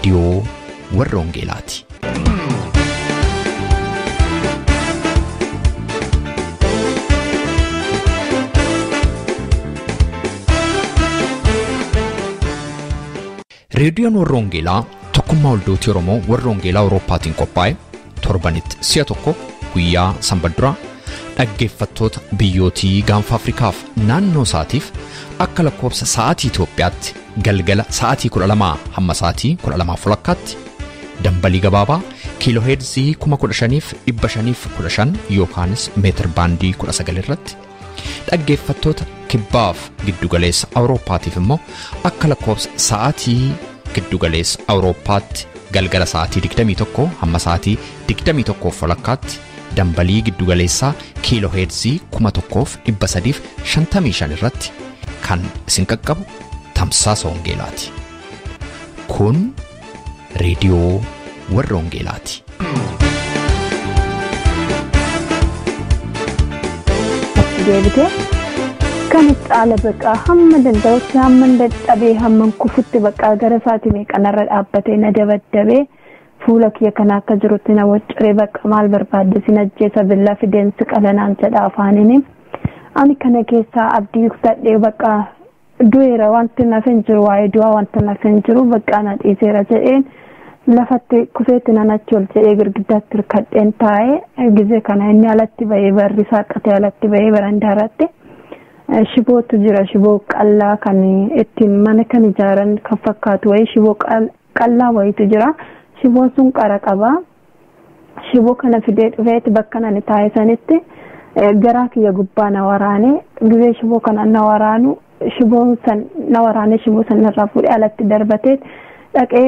Reediyoo Warra Wangeelaati. Reediyoon Warra Wangeelaa tokkummaa waldootii Oromoo Warra Wangeelaa Awurooppaatiin qophaa'e torbanitti si'a tokko guyyaa sanbata duraa dhaggeeffattoota biyyootii gaanfa Afrikaaf naannoo isaatiif akka lakkoofsa sa'aatii Itoophiyaatti galgala sa'aatii 12 hamma sa'aatii 12:30 dambalii gabaabaa kiilooheerzii 15,515 yookaanis meetir baandii 19 irratti dhaggeeffattoota kibbaaf giddugaleessa Awurooppaatiif immoo akka lakkoofsa sa'aatii giddugaleessa Awurooppaatti galgala sa'aatii 21 hamma sa'aatii 21:30 dambalii giddugaleessaa kiilooheerzii 1355 irratti kan isin qaqqabu tamsaasa wangeelaati. Kun reediyoo Warra Wangeelaati. Deebitee kan caala baqaa hamma danda'utti hamma dadhabee hamma kufutti baqaa gara isaatii meeqanarra dhaabbatee na dabaddabee fuula kiyya kana akka jirutti na wacciree baqa maal barbaadde sin ajjeesa billaa fideensi qalanaan jedha afaaniin. Ani kana keessaa abdii kutadhee baqa du'eera wanti naaf hin jiru waa'ee du'aa wanti naaf hin jiru baqa na dhiiseera jedheen lafatti kufeetti nan achi ol jedhee girgiddaatti hirkadheen taa'ee gizee kana inni alatti ba'ee barri saaqatee alatti ba'ee barandaa irratti shibootu jira shiboo qallaa kan ittiin mana kan ijaaran kan fakkaatu wayii shiboo qallaa wayiitu jira. Shiboon sun qara qaba. Shiboo kana fidee dhufeeti bakka ani taa'e sanitti garaa kiyya gubbaa na waraane gizee shiboo kana na waraanu shiboon san na waraane shiboo san irraa fuudhee alatti darbatee dhaqee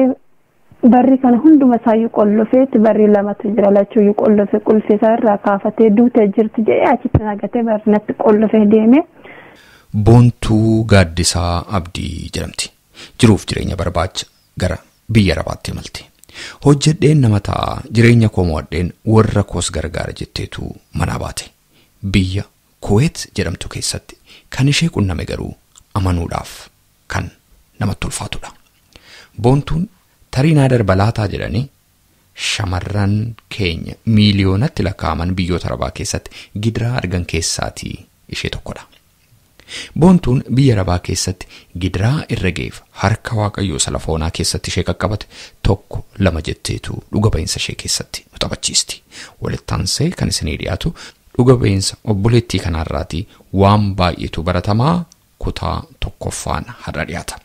barri kana hunduma isaayyuu qollofeeti barri lamatu jira lachuuyyuu qollofe qulfii isaa irraa kaafatee duutee jirti jedhee achitti nagatee barri natti qollofee deeme. Boontuu Gaaddisaa Abdii jedhamti. Jiruuf jireenya barbaacha gara biyya Arabaatti imalti. Hojjedheen nama ta'a jireenya koo mo'adheen warra koos gargaara jetteetu manaa baate. Biyya Kuweet jedhamtu keessatti kan ishee qunname garuu amanuudhaaf kan namatti ulfaatudha. Boontuun tarii naa darba laataa jedhanii shamarran keenya miiliyoonatti lakkaa'aman biyyoota Arabaa keessatti gidiraa argan keessaatii ishee tokkodha. Boontuun biyya Arabaa keessatti gidiraa irra ga'eef harka Waaqayyoo salafoonaa keessatti ishee qaqqabate tokko lama jetteetu dhuga ba'iinsa ishee keessatti nu taphachiisti. Walitti aansee kan isinii dhiyaatu dhuga ba'iinsa obboleettii kanarraatii waan baay'eetu baratamaa kutaa tokkoffaan har'a dhiyaata.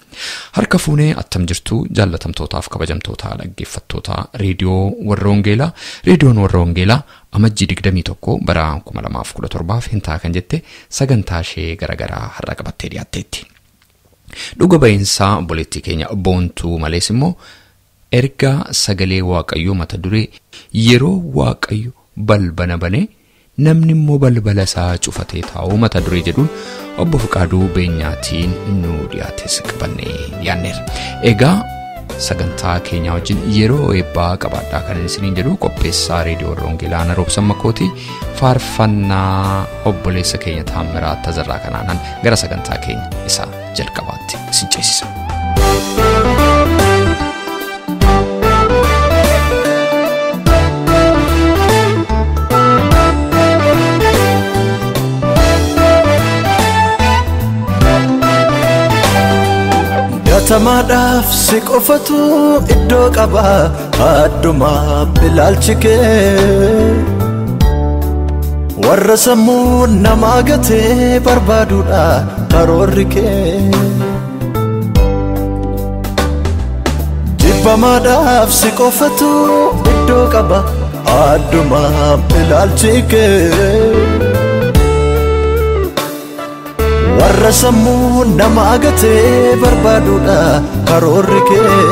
Harka fuunee attam jirtu jaallatamtootaaf kabajamtoota dhaggeeffattoota reediyoo Warra Wangeelaa. Reediyoon Warra Wangeelaa amajjii 21 bara 2017 hin ta'a kan jette sagantaa ishee garaagaraa har'a qabattee dhiyaatteetti. Dhuga ba'iinsaa obboleettii keenya Boontuu malees immoo ergaa sagalee Waaqayyoo mata duree yeroo Waaqayyo balbala banee namni immoo balbala isaa cufatee taa'u mata duree jedhuun obbo Fiqaaduu Beenyaatiin nu dhiyaates qabannee dhiyaanneerra. Egaa sagantaa keenya wajjin yeroo eebbaa qabaadhaa kan isiniin jedhu qopheessaa reediyoo Warra Wangeelaa Ana Roobsan Makooti faarfannaa obboleessa keenya Taammiraa Tazarraa kanaanan gara sagantaa keenya isa jalqabaatti isin ceesisa. Gatamaadhaaf si qofatu iddoo qaba addumaa ilaalchi kee warra sammuu namaa gatee barbaaduudha karoorri kee jibbamaadhaaf si qofatu iddoo qaba addumaa ilaalchi kee warra sammuu namaa gatee barbaaduudha karoorri kee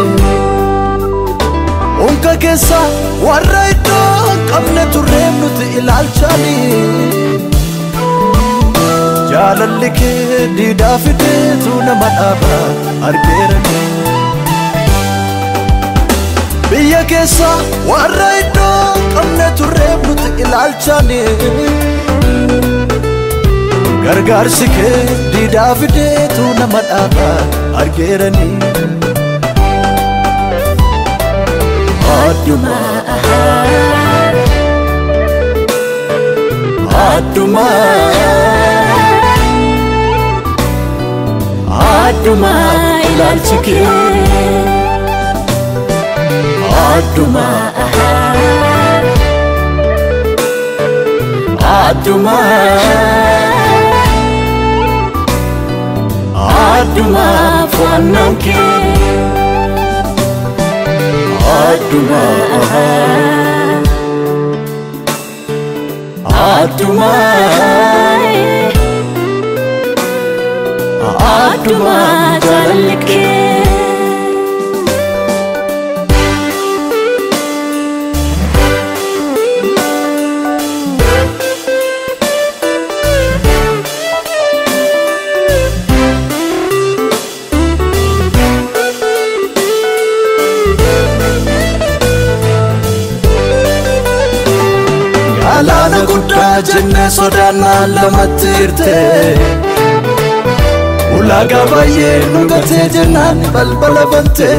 unka keessa warra iddoo hin qabne turreef nuti ilaalchaanii jaalalli kee diidaa fideetu nama dhaaba argeerani biyya keessa warra iddoo hin qabne turreef nuti ilaalchaanii gargaarsi kee diidaa fideetu nama dhaaba argeerani. Adduma Adduma Adduma ilaalchi kee Adduma Adduma Adduma fo'annaan kee Adduma Adduma Adduma jaalalli kee. Galaana guddaa jennee sodaannaa lamatti hirtee ulaagaa baay'ee nu gatee jennaan balbala bantee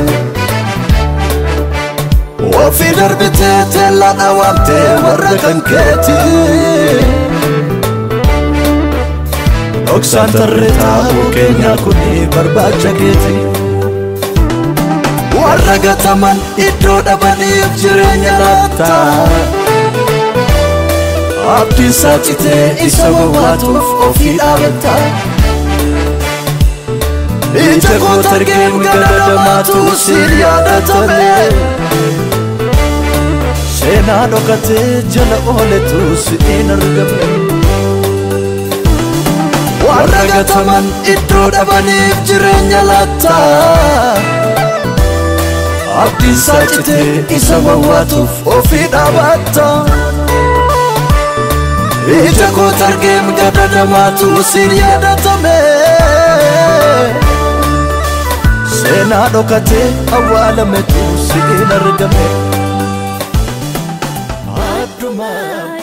ofii darbitee teellaa dhawaamtee warra kan keetii dhoksaan tarree taa'uu keenyaa kuni barbaacha keetii warra gataman iddoo dhabaniif jireenya laattaa. Abdiin saacitee isa wawwaatuuf ofii dhaabatta. Ija koota argeen gadadamaatu siin yaadatame. Seenaa dhokatee jala ooletu si'iin argame. Warra gataman iddoo dhabaniif jireenya laatta. Abdiin saacitee isa wawwaatuuf ofii dhaabatta. Ija koota argeen gadadamaatu siin yaadatame. Seenaa dhokatee awwaalametu si'iin argame. Adduma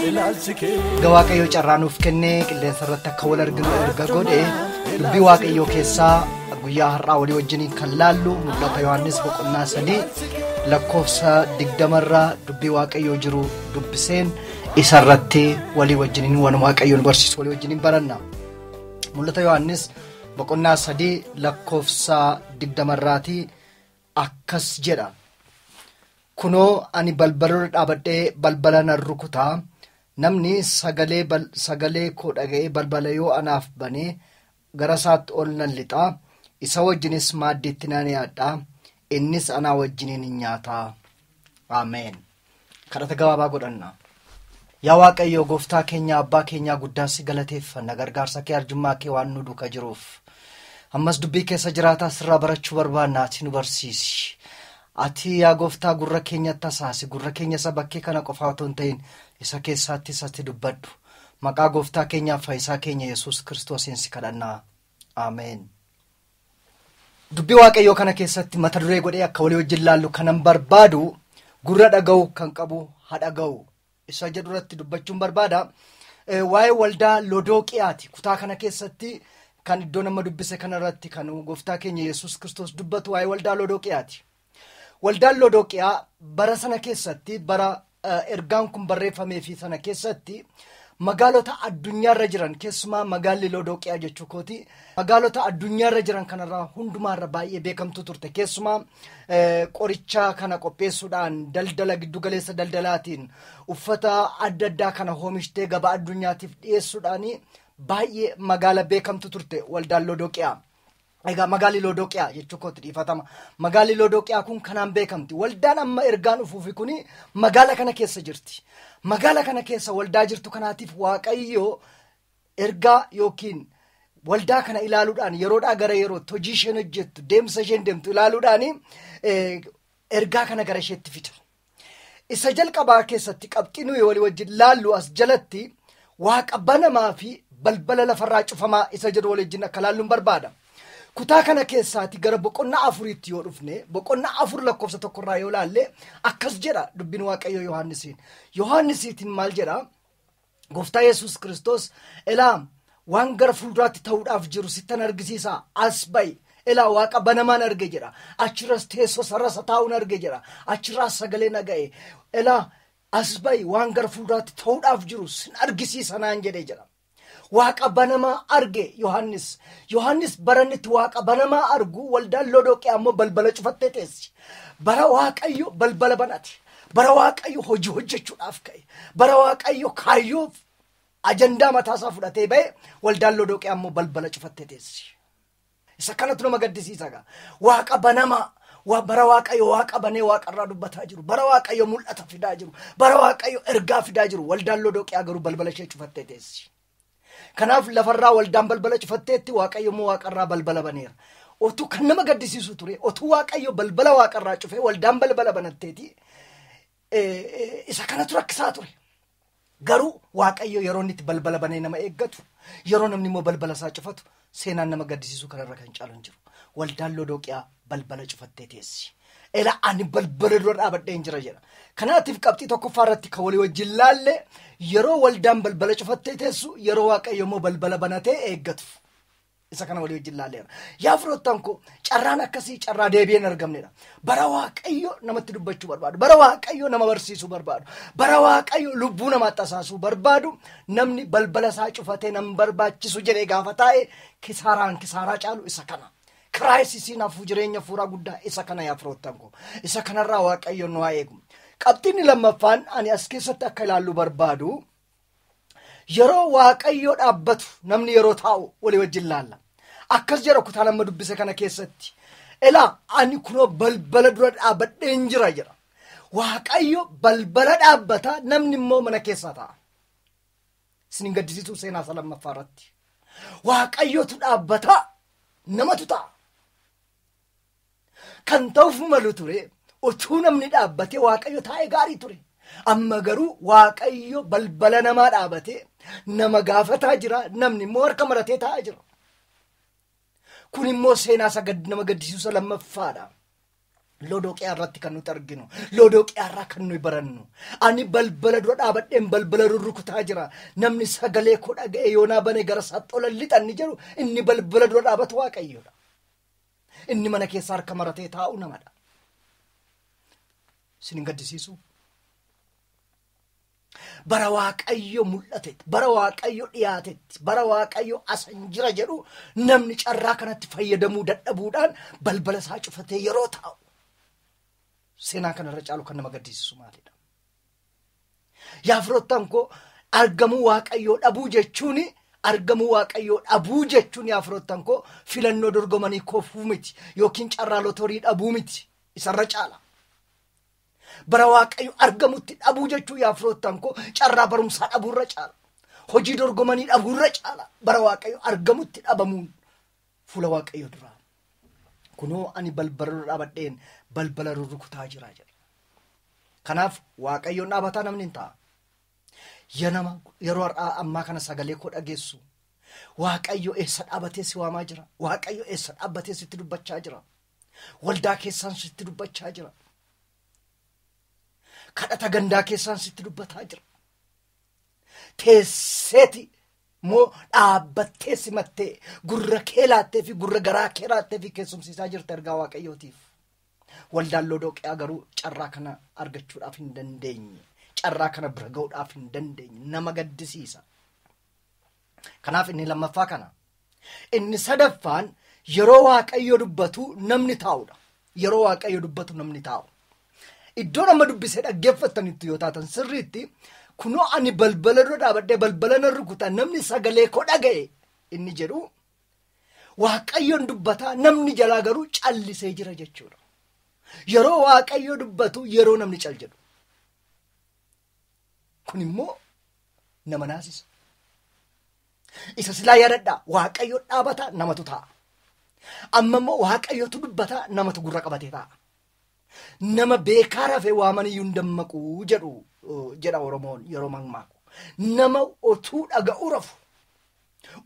ilaalchi kee. Erga Waaqayyoo carraa nuuf kennee qilleensa irratti akka wal arginu erga godhe dubbii Waaqayyoo keessaa guyyaa har'aa walii wajjiniin kan laallu mul'ata Yohaannis boqonnaa 3 lakkoofsa 20 irraa dubbii Waaqayyoo jiru dubbiseen isa irratti walii wajjiniin waan Waaqayyoon barsiisu walii wajjiniin baranna. Mul'ata Yohaannis boqonnaa 3 lakkoofsa 20 irraati akkas jedha. Kunoo ani balbala dhaabadhee balbala nan rukutaa. Namni sagalee koo dhaga'ee balbala yoo anaaf banee gara isaatti ol nan lixaa. Isa wajjinis maaddiitti nan yaadha. Innis anaa wajjiniin hin nyaataa. Ameen. Kadhata gabaabaa godhanna. Yaa Waaqayyo gooftaa keenya abbaa keenyaa guddaa si galateeffanna gargaarsa kee arjummaa kee waan nu duuka jiruuf. Ammas dubbii keessa jiraataa sirraa barachuu barbaanna ati nu barsiisi. Ati yaa gooftaa gurra keenyatti tasaasi gurra keenya isa bakkee kana qofaa otoo hin ta'in isa keessaattis ati dubbadhu. Maqaa gooftaa keenyaaf fayyisaa keenya Yesuus Kiristoosiin si kadhanna. Ameen. Dubbii Waaqayyoo kana keessatti mata duree godhee akka walii wajjin laallu kanan barbaadu gurra dhaga'u kan qabu haa dhaga'u. Isa jedhu irratti dubbachuun barbaada. Waa'ee waldaa Lodooqiyaati. Kutaa kana keessatti kan iddoo nama dubbise kanarratti kan gooftaa keenya Yesuus Kiristoos dubbatu waa'ee waldaa Lodooqiyaati. Waldaan Lodooqiyaa bara sana keessatti bara ergaan kun barreeffamee fi sana keessatti magaalota addunyaarra jiran keessumaa magaalli Lodooqiyaa jechuu kooti magaalota addunyaarra jiran kanarraa hundumaarra baay'ee beekamtu turte keessumaa qoricha kana qopheessuudhaan daldala giddugaleessa daldalaatiin uffata adda addaa kana oomishtee gabaa addunyaatiif dhiyeessuudhaan baay'ee magaala beekamtu turte waldaan Lodooqiyaa. Egaa magaalli Lodooqiyaa jechuu kootti dhiifatama. Magaalli Lodooqiyaa kun kanaan beekamti. Waldaan amma ergaan dhufuufi kuni magaala kana keessa jirti. Magaala kana keessa waldaa jirtu kanaatiif Waaqayyo ergaa yookiin waldaa kana ilaaluudhaan yeroodhaa gara yerootti hojii isheen hojjettu deemsa isheen deemtu ilaaluudhaan ergaa kana gara isheetti fida. Isa jalqabaa keessatti qabxii nuyi walii wajjin laallu as jalatti waaqa banamaa fi balbala lafarraa cufamaa isa jedhu walii wajjin akka laalluun barbaada. Kutaa kana keessaati gara boqonnaa 4tti yoo dhufne boqonnaa 4 lakkoofsa 1 irraa yoo laalle akkas jedha dubbiin Waaqayyoo Yohaannisiin. Yohaannisiitiin maal jedha? Gooftaa Yesuus Kiristoos elaa waan gara fuulduraatti ta'uudhaaf jiru sittan argisiisa as ba'i Ilaa waaqa banamaan arge jedha. Achirras teessoo sarara taa'uun arge jedha. Achirraas sagalee naga'e. Ilaa as ba'i waan gara fuulduraatti ta'uudhaaf jiru sin argisiisa naan jedhee jedha. Waaqa banamaa arge Yohaannis. Yohaannis barannitti waaqa banamaa argu waldaan Lodooqiyaa ammoo balbala cufattee teessi. Bara Waaqayyo balbala banate. Bara Waaqayyo hojii hojjechuudhaaf ka'e. Bara Waaqayyo kaayyoof ajandaa mataasaa fudhatee ba'e waldaan Lodooqiyaa ammoo balbala cufattee teessi. Isa kanatu nama gaddisiisa gaa. Waaqa banamaa bara Waaqayyo waaqa banee waaqarraa dubbataa jiru. Bara Waaqayyo mul'ata fidaa jiru. Bara Waaqayyo ergaa fidaa jiru. Waldaan Lodooqiyaa garuu balbala ishee cufattee teessi. Kanaaf lafarraa waldaan balbala cufatteetti Waaqayyo immoo waaqarraa balbala baneera. Otuu kan nama gaddisiisu ture, otuu Waaqayyo balbala waaqarraa cufee waldaan balbala banatteeti isa kanatu rakkisaa ture. Garuu Waaqayyo yeroo inni itti balbala banee nama eeggatu, yeroo namni immoo balbala isaa cufatu, seenaan nama gaddisiisu kanarra kan caalu hin jiru. Waldaan Lodooqiyaa balbala cufattee teessi. Ela ani balbala dura dhaabadhee hin jira jedha. Kanaatiif qabxii tokkoffaa irratti kan walii wajjin laalle yeroo waldaan balbala cufattee teessu, yeroo Waaqayyo immoo balbala banatee eeggatu. Isa kana walii wajjin laalleera. Yaa firoottan koo, carraan akkasii carraa deebi'ee hin argamnedha. Bara Waaqayyo namatti dubbachuu barbaadu. Bara Waaqayyo nama barsiisuu barbaadu. Bara Waaqayyo lubbuu namaatti asaasuu barbaadu. Namni balbala isaa cufatee nam barbaachisu jedhee gaafa taa'e kisaaraan kisaaraa caalu isa kana. Kiraayisisiin hafuu jireenya fuuraa guddaa isa kana yaa firoottan koo. Isa kanarraa Waaqayyo nu haa eegu. Qabxiinni lammaffaan ani as keessatti akka ilaallu barbaadu yeroo Waaqayyo dhaabbatu namni yeroo taa'u walii wajjin laalla. Akkas jedha kutaa lamma dubbise kana keessatti. Ilaa ani kunoo balbala dura dhaabbadheen jira jedha. Waaqayyo balbala dhaabbata namni immoo mana keessa taa'a. Isin hin gaddisiisuu seenaa isa lammaffaa irratti. Waaqayyotu dhaabbata namatu taa'a. Kan ta'uuf malu ture utuu namni dhaabbatee Waaqayyo taa'ee gaarii ture. Amma garuu Waaqayyo balbala namaa dhaabatee nama gaafataa jira, namni immoo harka maratee taa'aa jira. Kun immoo seenaa isa nama gaddisiisu lammaffaadha. Lodooqiyaa irratti kan nuti arginu, Lodooqiyaa irraa kan nuyi barannu. Ani balbala dura dhaabadheen balbala rurrukutaa jira. Namni sagalee koo dhaga'e yoonaa bane gara isaatti ol lixan ni jedhu, inni balbala dura dhaabatu Waaqayyoodha. Inni mana keessa harka maratee taa'u namadha. Isin hin gaddisiisu? Bara Waaqayyo mul'atetti, bara Waaqayyo dhiyaatetti, bara Waaqayyo asan jira jedhu namni carraa kanatti fayyadamuu dadhabuudhaan balbala isaa cufatee yeroo taa'u. Seenaa kanarra caalu kan nama gaddisiisu maalidha? Yaa firoottan koo, argamuu Waaqayyoo dhabuu jechuun argamuu Waaqayyoo dhabuu jechuun yaa firoottan koo filannoo dorgomanii kofuu miti yookiin carraa lotorii dhabuu miti, isarra caala. Bara Waaqayyo argamutti dhabuu jechuu yaa firoottan koo carraa barumsaa dhabuurra caala. Hojii dorgomanii dhabuurra caala. Bara Waaqayyo argamutti dhabamuun fuula Waaqayyo duraa. Kunoo ani balbala dura dhaabadheen balbala rurrukutaa jira jedha. Kanaaf Waaqayyoon dhaabataa namni hin ta'a. Yaa nama yeroo har'aa ammaa kana sagalee koo dhageessu, Waaqayyo eessa dhaabatee si waamaa jira? Waaqayyo eessa dhaabbatee sitti dubbachaa jira? Waldaa keessaan sitti dubbachaa jira. Kadhata gandaa keessaan sitti dubbataa jira. Teesseeti moo dhaabbattee simattee gurra kee laattee fi gurra garaa kee laattee fi keessumsiisaa jirta ergaa Waaqayyootiif. Waldaan Lodooqiyaa garuu carraa kana argachuudhaaf hin dandeenye. Carraa kana bira ga'uudhaaf hin dandeenye. Nama gaddisiisa. Kanaaf inni lammaffaa kana. Inni sadaffaan yeroo Waaqayyo dubbatu namni taa'udha. Yeroo Waaqayyo dubbatu namni taa'u. Iddoo nama dubbisee dhaggeeffattanitti yoo taatan sirriitti kunoo ani balbala dura dhaabadhee balbala nan rukuta namni sagalee koo dhaga'e inni jedhu Waaqayyoon dubbataa namni jalaa garuu callisee jira jechuudha. Yeroo Waaqayyo dubbatu yeroo namni cal jedhu. Kun immoo nama naasisa. Isa silaa yaadadhaa Waaqayyo dhaabataa namatu taa'a. Amma immoo Waaqayyotu dubbataa namatu gurra qabatee taa'a. Nama beekaa rafee waamaniyyuu hin dammaqu jedhu jedha Oromoon yeroo mammaaku. Nama otuu dhaga'uu rafu,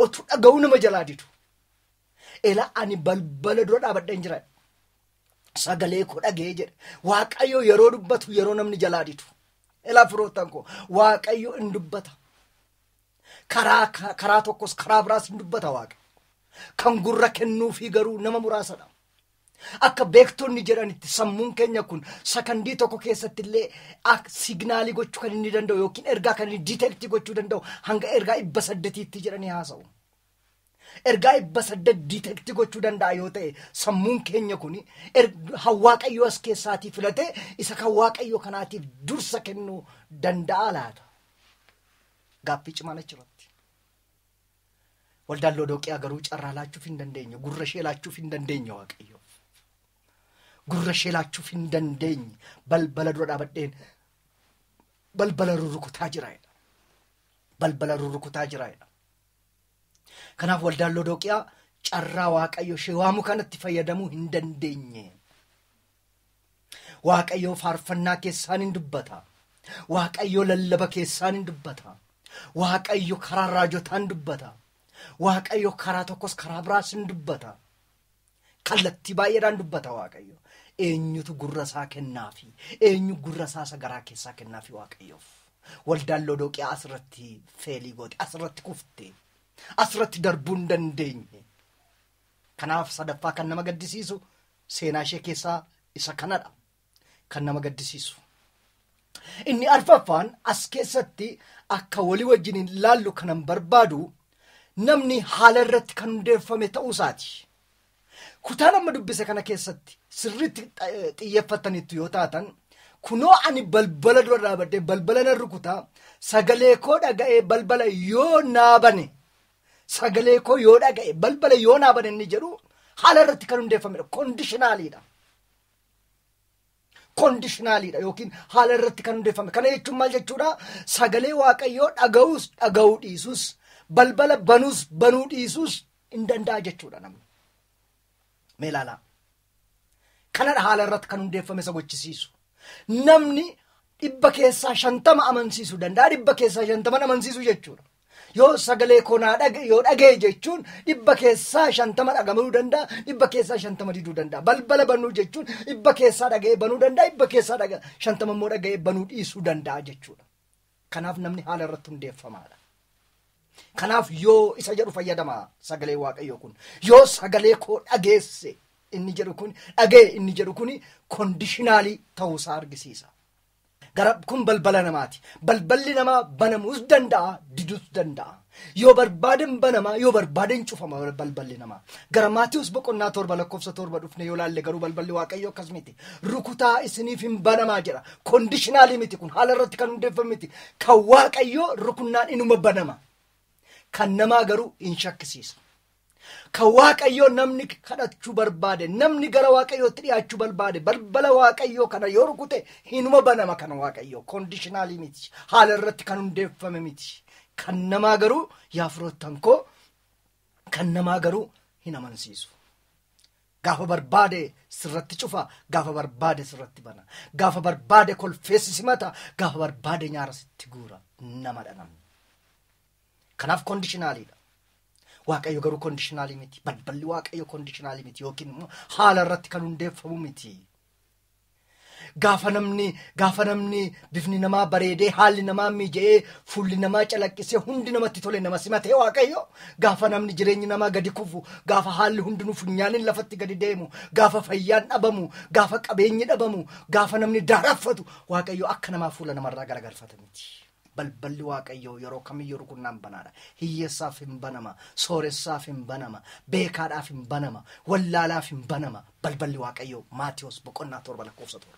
otuu dhaga'uu nama jalaa didu. Ela ani balbala dura dhaabadheen jira. Sagalee koo dhaga'ee jedhe. Waaqayyo yeroo dubbatu yeroo namni jalaa didu. Ela firoottan koo Waaqayyo hin dubbata. Karaa tokkos karaa biraas hin dubbata Waaqayyo. Kan gurra kennuufii garuu nama muraasadha. Akka beektonni jedhanitti sammuun keenya kun sakandii tokko keessatti illee signaalii gochuu kan inni danda'u yookiin ergaa kan inni diitektii gochuu danda'u hanga ergaa 800tti jedhanii haasa'u. Ergaa 800 diitektii gochuu danda'a yoo ta'e sammuun keenya kun Waaqayyoo as keessaatii filatee isa kan Waaqayyoo kanaatiif dursa kennuu danda'a laata? Gaaffii cimaan achirratti. Waldaan Lodooqiyaa garuu carraa laachuuf hin dandeenye, gurra ishee laachuuf hin dandeenye Waaqayyoof. Gurra ishee laachuuf hin dandeenye, balbala dura dhaabadheen balbala rurrukutaa jira jedha. Balbala rurrukutaa jira jedha. Kanaaf waldaan Lodooqiyaa carraa Waaqayyo ishee waamu kanatti fayyadamuu hin dandeenye. Waaqayyo faarfannaa keessaan hin dubbata. Waaqayyo lallaba keessaan hin dubbata. Waaqayyo karaa raajotaan dubbata. Waaqayyo karaa tokkos karaa biraas hin dubbata. Kallattii baay'eedhaan dubbata Waaqayyo. Eenyutu gurra isaa kennaafi? Eenyu gurra isaa isa garaa keessaa kennaafi Waaqayyoof? Waldaan Lodooqiyaa asirratti feelii goote, asirratti kufte, asirratti darbuu hin dandeenye. Kanaaf sadaffaa kan nama gaddisiisu seenaa ishee keessaa isa kanadha. Kan nama gaddisiisu. Inni arfaffaan as keessatti akka walii wajjin hin laallu kanan barbaadu namni haala irratti kan hundeeffame ta'uu isaati. Kutaan amma dubbise kana keessatti sirriitti xiyyeeffataniitu yoo taatan kunoo ani balbala dura dhaabadhee balbala nan rukutaa sagalee koo dhaga'ee balbala yoo naa bane sagalee koo yoo dhaga'e balbala yoo naa bane inni jedhu haala irratti kan hundeeffamedha. Koondishinaaliidha. Koondishinaaliidha yookiin haala irratti kan hundeeffame. Kana jechuun maal jechuudha? Sagalee Waaqayyoo dhaga'uus dhaga'uu dhiisuus balbala banuus banuu dhiisuus hin danda'a jechuudha namni. Mee ilaalaa. Kanadha haala irratti kan hundeeffame isa gochisiisu. Namni 50% amansiisuu danda'a, 50% amansiisuu jechuudha. Yoo sagalee koo naa yoo dhaga'e jechuun 50% dhagamuu danda'a, 50% diduu danda'a. Balbala banuu jechuun 100% dhaga'ee banuu danda'a, 50% immoo dhaga'ee banuu dhiisuu danda'a jechuudha. Kanaaf namni haala irratti hundeeffamaadha. Kanaaf yoo isa jedhu fayyadama sagalee Waaqayyoo kun. Yoo sagalee koo dhageesse inni jedhu kun dhaga'e inni jedhu kun koondishinaalii ta'uusaa argisiisa. Gara kun balbala namaati. Balballi namaa banamuus danda'a, diduus danda'a. Yoo barbaaden banama, yoo barbaaden cufama balballi namaa. Gara Maatiyus boqonnaa 7 lakkoofsa 7 dhufne yoo laalle garuu balballi Waaqayyoo akkas miti. Rukutaa isiniif hin banamaa jedha. Koondishinaalii miti kun, haala irratti kan hundeeffame miti. Kan Waaqayyoo rukunnaan inuma banama. Kan namaa garuu hin shakkisiisa. Kan Waaqayyoo namni kadhachuu barbaade, namni gara Waaqayyootti dhiyaachuu barbaade, balbala Waaqayyoo kana yoo rukute hinuma banama kan Waaqayyoo. Koondishinaalii miti. Haala irratti kan hundeeffame miti. Kan namaa garuu yaa firoottan koo, kan namaa garuu hin amansiisu. Gaafa barbaade sirratti cufa, gaafa barbaade sirratti bana, gaafa barbaade kolfeessi simata, gaafa barbaade nyaara sitti guura. Namadha namni. Kanaaf koondishinaaliidha. Waaqayyo garuu koondishinaalii miti. Balballi Waaqayyo koondishinaalii miti yookiin immoo haala irratti kan hundeeffamu miti. Gaafa namni bifni namaa bareedee, haalli namaa miija'ee, fuulli namaa calaqqisee, hundi namatti tole nama simatee Waaqayyo. Gaafa namni jireenyi namaa gadi kufu, gaafa haalli hundinuu funyaaniin lafatti gadi deemu, gaafa fayyaan dhabamu, gaafa qabeenyi dhabamu, gaafa namni daaraffatu, Waaqayyo akka namaa fuula namarraa garagalfata miti. Balballi Waaqayyoo yeroo kamiyyuu rukunnaan banaadha. Hiyyeessaaf hin banama, sooressaaf hin banama, beekaadhaaf hin banama, wallaalaaf hin banama. Balballi Waaqayyoo Maatiyus boqonnaa 7 lakkoofsa 7.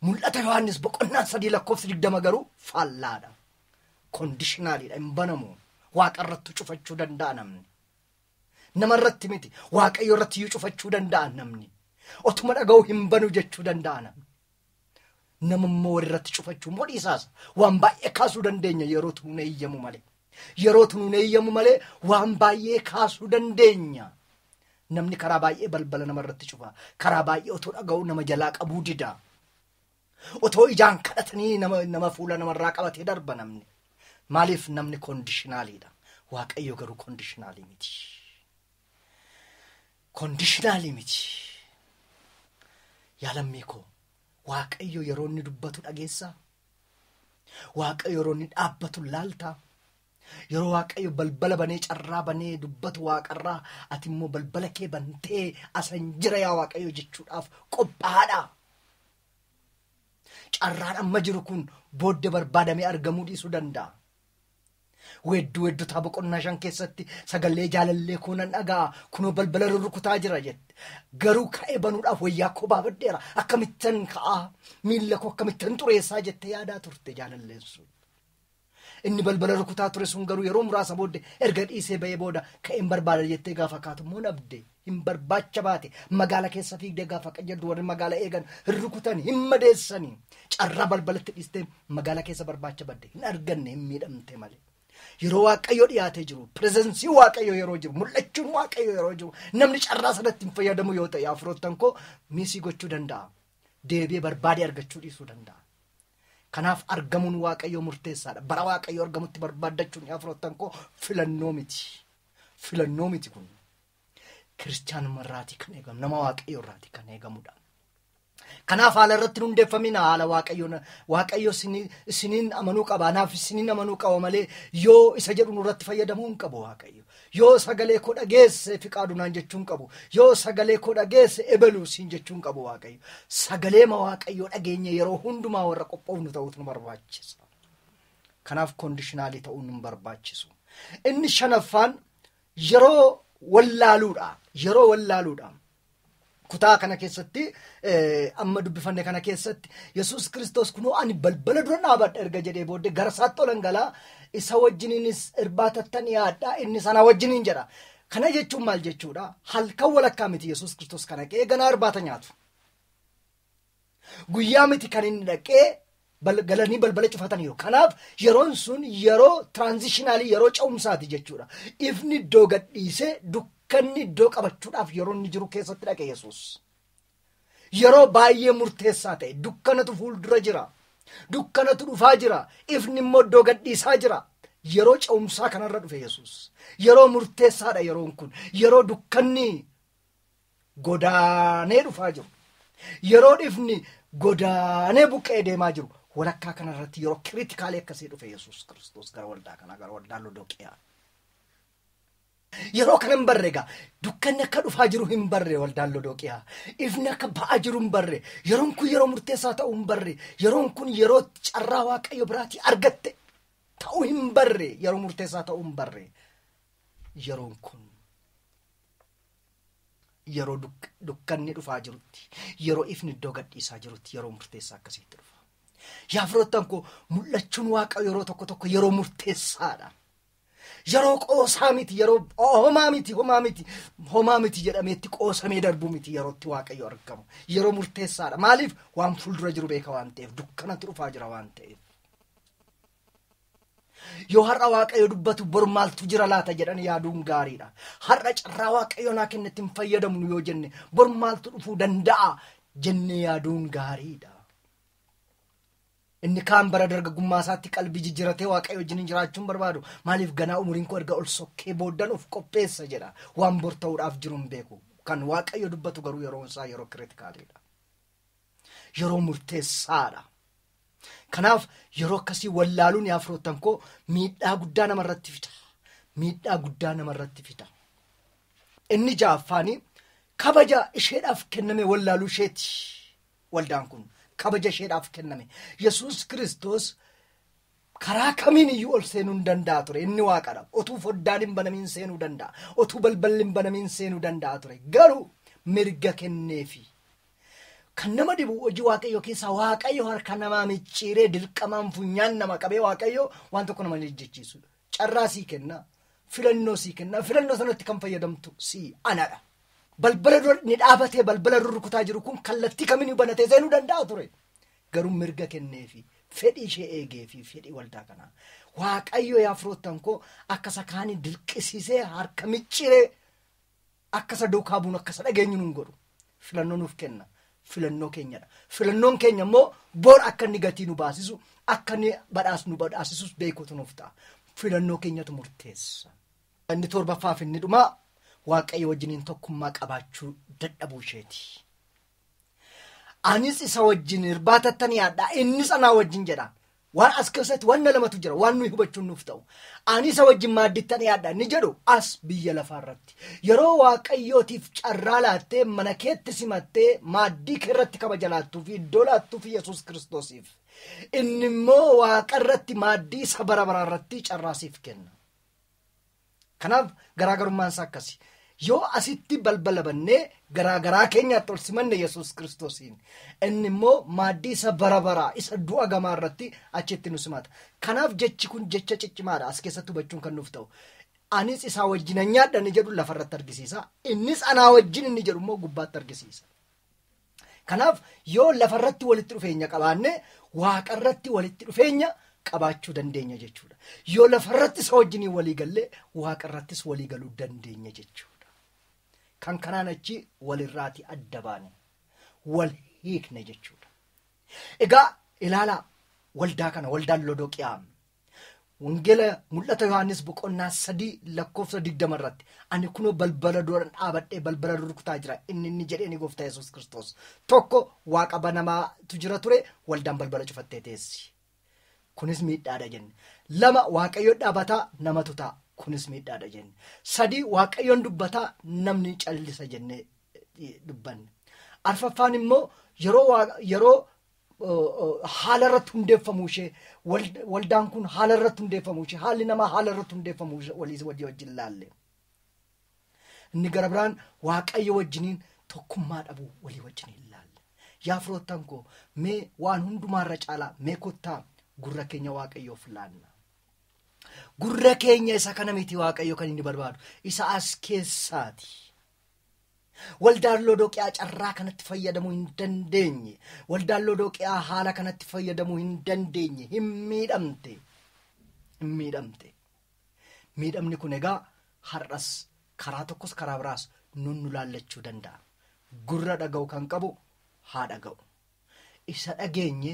Mul'ata Yohaannis boqonnaa 3 lakkoofsa 20 garuu faallaadha. Koondishinaaliidha, hin banamu. Waaqa irratti cufachuu danda'a namni. Nama irratti miti, Waaqayyo irratti iyyuu cufachuu danda'a namni. Otuma dhaga'uu hin banu jechuu danda'a namni. Nama immoo walirratti cufachuu immoo dhiisaasa. Waan baay'ee kaasuu dandeenya yeroo tunuun eeyyamu malee. Yeroo tunuun eeyyamu malee waan baay'ee kaasuu dandeenya. Namni karaa baay'ee balbala namarratti cufa. Karaa baay'ee otoo dhaga'uu nama jalaa qabuu dida. Otoo ijaan kadhatanii nama fuula namarraa qabatee darba namni. Maaliif namni koondishinaaliidha? Waaqayyo garuu koondishinaalii miti. Koondishinaalii miti. Yaa lammii koo, Waaqayyo yeroo inni dubbatu dhageessaa? Waaqayyo yeroo inni dhaabbatu laaltaa? Yeroo Waaqayyo balbala banee carraa banee dubbatu waaqarraa ati immoo balbala kee bantee asan jira yaa Waaqayyo jechuudhaaf qophaa'aadha. Carraan amma jiru kun booddee barbaadamee argamuu dhiisuu danda'a. Weedduu weeddotaa boqonnaa 5 keessatti sagalee jaalallee koo nan dhaga'a kunoo balbala rurrukutaa jira jette. Garuu ka'ee banuudhaaf wayyaa koo baafadheera akkamittan ka'aa miilla koo akkamittan xureessaa jettee yaadaa turte jaalalleen sun. Inni balbala rukutaa ture sun garuu yeroo muraasa booddee erga dhiisee ba'ee booda ka'een barbaada jettee gaafa kaatu immoo dhabde hin barbaacha baate magaala keessa fiigdee gaafa qajeeltu warri magaala eegan hin rukutan hin madeessanii carraa balbalatti dhiistee magaala keessa barbaacha badde hin arganne hin miidhamte malee. Yeroo Waaqayyo dhiyaatee jiru pireezensii Waaqayyo yeroo jiru mul'achuun Waaqayyo yeroo jiru namni carraa sanatti hin fayyadamu yoo ta'e firoottan koo miisii gochuu danda'a. Deebi'ee barbaadee argachuu dhiisuu danda'a. Kanaaf argamuun Waaqayyo murteessaadha. Bara Waaqayyo argamutti barbaaddachuun yaa firoottan koo filannoo miti. Filannoo miti kun. Kiristaanuma irraatii kan eegamu nama Waaqayyo irraatii kan eegamudha. Kanaaf haala irratti hundeeffamina haala Waaqayyo isiniin amanuu qaba. Anaaf isiniin amanuu qaba malee yoo isa jedhu nurratti fayyadamuu hin qabu Waaqayyo. Yoo sagalee koo dhageesse fiqaadu naan jechuu hin qabu. Yoo sagalee koo dhageesse ebeluu siin jechuu hin qabu Waaqayyo. Sagaleema Waaqayyo dhageenye yeroo hundumaa warra qophoofnu ta'uutu nu barbaachisa. Kanaaf koondishinaalii ta'uun nu barbaachisu. Inni shanaffaan yeroo wallaaluudha. Yeroo wallaaluudha. Kutaa kana keessatti amma dubbifanne kana keessatti Yesuus Kiristoos kunoo ani balbala dura dhaabadha erga jedhee booddee gara isaatti olan galaa isa wajjiniinis irbaatattan yaaddaa inni sana wajjiniin jedha. Kana jechuun maal jechuudha? Halkan walakkaa miti Yesuus Kiristoos kana qe'ee ganaa irbaata nyaatu. Guyyaa miti kan inni dhaqee galanii balbala cufataniiru. Kanaaf yeroon sun yeroo tiraanzishinaalii yeroo ce'umsaati jechuudha. Ifni iddoo gadhiisee dukkanni iddoo qabachuudhaaf yeroo inni jiru keessatti dhaqe Yesuus. Yeroo baay'ee murteessaa ta'e dukkanatu fuuldura jira. Dukkanatu dhufaa jira. Ifni immoo iddoo gadhiisaa jira. Yeroo ce'umsaa kanarra dhufe Yesuus. Yeroo murteessaadha yeroon kun. Yeroo dukkanni godaanee dhufaa jiru. Yeroo ifni godaanee buqqee deemaa jiru. Walakkaa kanarratti yeroo kiritikaalii akkasii dhufe Yesuus Kiristoos gara waldaa kanaa gara waldaa Lodoqiyaa. Yeroo kana hin barre egaa dukkanni akka dhufaa jiru hin barre waldaan Lodoqiyaa. Ifni akka ba'aa jiru hin barre. Yeroon kun yeroo murteessaa ta'uu hin barre. Yeroon kun yeroo carraa Waaqayyo biraatii argatte ta'uu hin barre. Yeroo murteessaa ta'uu hin barre. Yeroon kun yeroo dukkanni dhufaa jirutti, yeroo ifni iddoo gadhiisaa jirutti yeroo murteessaa akkasiitti dhufa. Yaa firoottan koo mul'achuun Waaqa yeroo tokko tokko yeroo murteessaadha. Yeroo qoosaa miti, yeroo homaa miti, homaa miti, homaa miti jedhameetti qoosamee darbuu miti yerootti Waaqayyo argamu. Yeroo murteessaadha. Maaliif? Waan fuuldura jiru beeka waan ta'eef, dukkanatu dhufaa jira waan ta'eef. Yoo har'a Waaqayyo dubbatu bor maaltu jira laata jedhan yaaduun gaariidha. Har'a carraa Waaqayyo naa kennetti hin fayyadamnu yoo jenne bor maaltu dhufuu danda'a jennee yaaduun gaariidha. Inni kaan bara dargaggummaa isaatti qalbii jijjiiratee Waaqayyo wajjin jiraachuun barbaadu. Maaliif ganaa umuriin koo erga ol sokkee booddan of qopheessa jedha. Waan bor ta'uudhaaf jiru hin beeku. Kan Waaqayyo dubbatu garuu yeroon isaa yeroo kiritikaaliidha. Yeroo murteessaadha. Kanaaf yeroo akkasii wallaaluun yaa firoottan koo miidhaa guddaa namarratti fida. Miidhaa guddaa namarratti fida. Inni ja'affaanii kabaja isheedhaaf kenname wallaaluu isheeti. Waldaan kun kabaja isheedhaaf kenname. Yesuus Kiristoos karaa kamiin iyyuu ol seenuu hin danda'a ture. Inni waaqadha. Otuu foddaan hin banamiin seenuu danda'a. Otuu balballi hin banamiin seenuu danda'a ture. Garuu mirga kenneefi. Kan nama dhibu hojii Waaqayyoo keessaa Waaqayyo harka namaa micciiree dirqamaan funyaan nama qabee Waaqayyo waan tokko nama jechisiisu. Carraa sii kenna. Filannoo sii kenna. Filannoo sanatti kan fayyadamtu sii anadha. Balbala dura ni dhaabatee balbala rurrukutaa jiru kun kallattii kamiin banatee seenuu danda'a ture. Garuu mirga kenneefi fedhii ishee eegeefi fedhii waldaa kanaa. Waaqayyo yaa firoottan koo akka isa kaanii dirqisiisee harka micciiree akka isa duukaa buunu akka isa dhageenyu nuun godhu. Filannoo nuuf kenna. Filannoo keenyadha. Filannoon keenya immoo bor akka inni gatii nu baasisu akka inni badhaas nu badhaasisus beekuutu nuuf ta'a. Filannoo keenyatu murteessa. Inni torbaffaaf inni dhumaa Waaqayyo wajjiniin tokkummaa qabaachuu dadhabuu isheeti. Anis isa wajjin irbaatattan yaadha, innis anaa wajjin jedha. Waan as keessatti waan lamatu jira waan nuyi hubachuun nuuf ta'u. Ani isa wajjin maaddiitti dhiyaadha ni jedhu as biyya lafaarratti. Yeroo Waaqayyootiif carraa laattee mana keetti simattee maaddii keerratti kabaja laattuu fi iddoo laattuu fi Yesuus Kiristoosiif. Inni immoo waaqarratti maaddii isa bara baraarratti carraa siif kenna. Kanaaf garaagarummaan isaa akkasi. Yoo asitti balbala bannee garaagaraa keenyaatti ol simanne Yesuus Kiristoosiin inni immoo maaddii isa bara baraa isa du'a gamaa irratti achitti nu simata. Kanaaf jechi kun jecha ciccimaadha as keessatti hubachuun kan nuuf ta'u. Anis isaa wajjin nyaadha inni jedhu lafarratti argisiisa. Innis anaa wajjin inni jedhu immoo gubbaatti argisiisa. Kanaaf yoo lafarratti walitti dhufeenya qabaanne waaqarratti walitti dhufeenya qabaachuu dandeenya jechuudha. Yoo lafarratti isa wajjin walii gallee waaqarrattis walii galuu dandeenya jechuudha. Kan kanaan achi walirraati adda baane wal hiikne jechuudha. Egaa ilaalaa waldaa kana waldaan Lodooqiyaa wangeela mul'ata Yohaannis boqonnaa 3 lakkoofsa 20 irratti ani kunoo balbala dura dhaabadhee balbala rukutaa jira inni jedhee ni gooftaa Yesuus Kiristoos. Tokko waaqa banamaatu jira ture waldaan balbala cufattee teessi. Kunis miidhaadha jenne. 2 Waaqayyo dhaabataa namatu ta'a. Kunis miidhaadha jenne. 3 Waaqayyoon dubbataa namni callisa jenne dubbanne. 4ffaan immoo yeroo haala irratti hundeeffamuu ishee waldaan kun haala irratti hundeeffamuu ishee haalli namaa haala irratti hundeeffamuu ishee walii wajjin laalle. Inni gara biraan Waaqayyo wajjiniin tokkummaa dhabuu walii wajjiniin laalle. Yaa firoottan koo mee waan hundumaarra caalaa mee kottaa gurra keenya Waaqayyoof laanna. Gurra keenya isa kana miti Waaqayyo kan inni barbaadu isa as keessaati. Waldaan Lodooqiyaa carraa kanatti fayyadamuu hin dandeenye. Waldaan Lodooqiyaa haala kanatti fayyadamuu hin dandeenye. Hin miidhamte. Hin miidhamte. Miidhamni kun egaa har'as karaa tokkos karaa biraas nun nu laallachuu danda'a. Gurra dhaga'u kan qabu haa dhaga'u. Isa dhageenye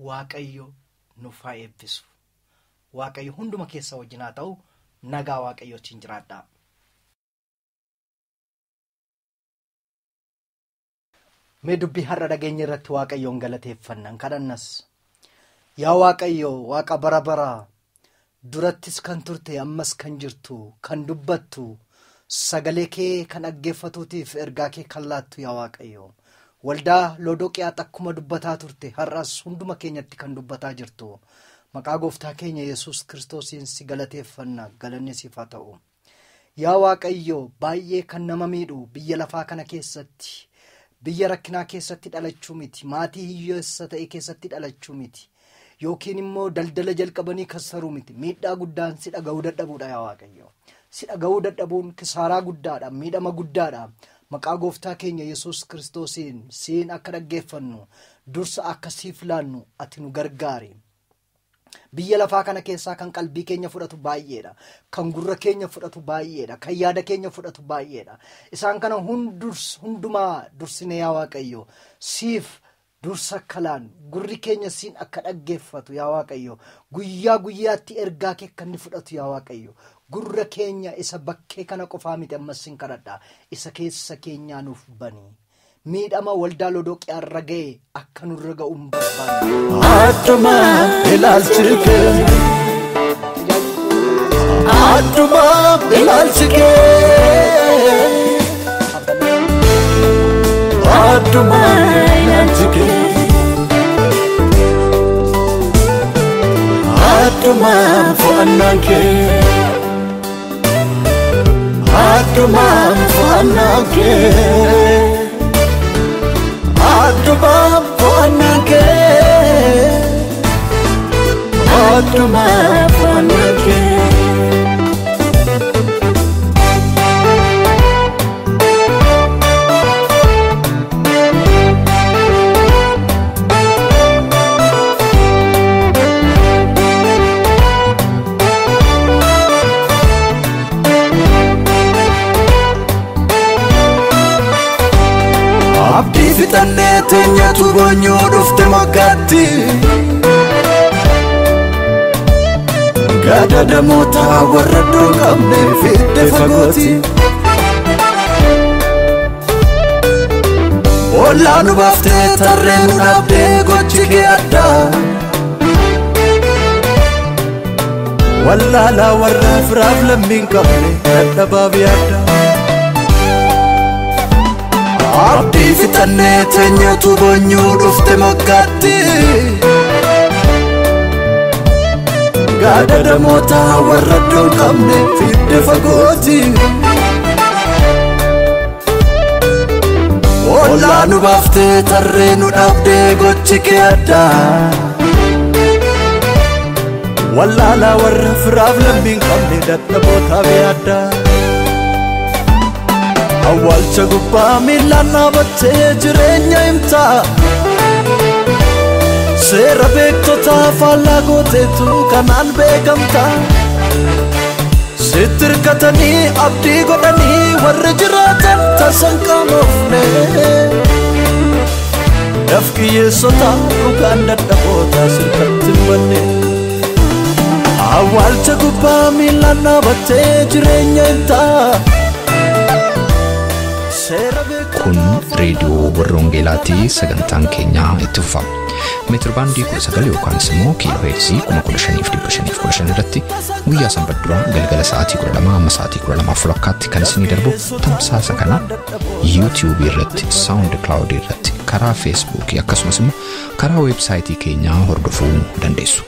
Waaqayyo nuuf haa eebbisu. Waaqayyo hunduma keessa wajjin haa ta'u. Nagaa Waaqayyootiin jiraadhaa. Mee dubbii har'a dhageenya irratti Waaqayyoon galateeffannan kadhannas. Yaa Waaqayyo Waaqa bara baraa durattis kan turte ammas kan jirtu kan dubbattu sagalee kee kan dhaggeeffatuutiif ergaa kee kan laattu yaa Waaqayyo. Waldaa Lodooqiyaatti akkuma dubbataa turte har'as hunduma keenyatti kan dubbataa jirtu. Maqaa gooftaa keenya Yesuus Kiristoosiin si galateeffanna galanni siif haa ta'u. Yaa Waaqayyo baay'ee kan nama miidhu biyya lafaa kana keessatti biyya rakkinaa keessatti dhalachuu miti maatii hiyyeessa ta'e keessatti dhalachuu miti yookiin immoo daldala jalqabanii kassaruu miti miidhaa guddaan si dhaga'uu dadhabuudha yaa Waaqayyo. Si dhaga'uu dadhabuun kisaaraa guddaadha miidhama guddaadha. Maqaa gooftaa keenya Yesuus Kiristoosiin siin akka dhaggeeffannu dursa akka siif laannu ati nu gargaari. Biyya lafaa kana keessaa kan qalbii keenya fudhatu baay'eedha. Kan gurra keenya fudhatu baay'eedha. Kan yaada keenya fudhatu baay'eedha. Isaan kana hundumaa dursine yaa Waaqayyo. Siif dursa akka laannu gurri keenya siin akka dhaggeeffatu yaa Waaqayyo. Guyyaa guyyaatti ergaa kee kan inni fudhatu yaa Waaqayyo. Gurra keenya isa bakkee kana qofaa miti ammas sin kadhadha. Isa keessa keenyaa nuuf bani. Miidhama waldaa Lodooqiyaa irra ga'e akka nurra ga'u hin barbaanne. Adduma ilaalchi kee Adduma ilaalchi kee Adduma ilaalchi kee Adduma fo'annaan kee Adduma fo'annaan kee Adduma fo'annaan kee Adduma fo'annaan kee. Abdii fixannee teenyatu boonyuu dhufte moggaatti. Gaada namoota warra iddoo hin qabne fidde fagooti. Ollaa nu baaftee tarree nu dhaabdee gochi kee addaa. Wallaalaa warra firaaf lammiin qabne dadhabaaf yaadda. Abdii fixannee teenyatu boonyuu dhufte moggaatti. Gaada damoota warra iddoo hin qabne fidde fagooti. Ollaa nu baaftee tarree nu dhaabdee gochi kee addaa. Wallaalaa warra firaaf lammiin qabne dadhabootaaf yaadda. Awwaalcha gubbaa miilaan dhaabattee jireenya himtaa. Seera beektotaa faallaa gooteetu kanaan beekamta. Sitti hirkatanii abdii godhanii warri jiraatan tasan qaamofne. Dafqiyyeessota dhugaan dadhaboota sirkatti hin banne. Awwaalcha gubbaa miilaan dhaabattee jireenya himtaa. Kun reediyoo warra Wangeelaati. Sagantaan keenya itti fufa. Meetir baandii 19 yookaan immoo kiiloo heerzii 15,515 irratti guyyaa sanbata duraa galgala sa'aatii 12 amma sa'aatii 12:30 kan isinii darbu tamsaasa kana YouTube irratti, SoundCloud irratti, karaa Facebook akkasumas immoo karaa weebsaayitii keenyaa hordofuu dandeessu.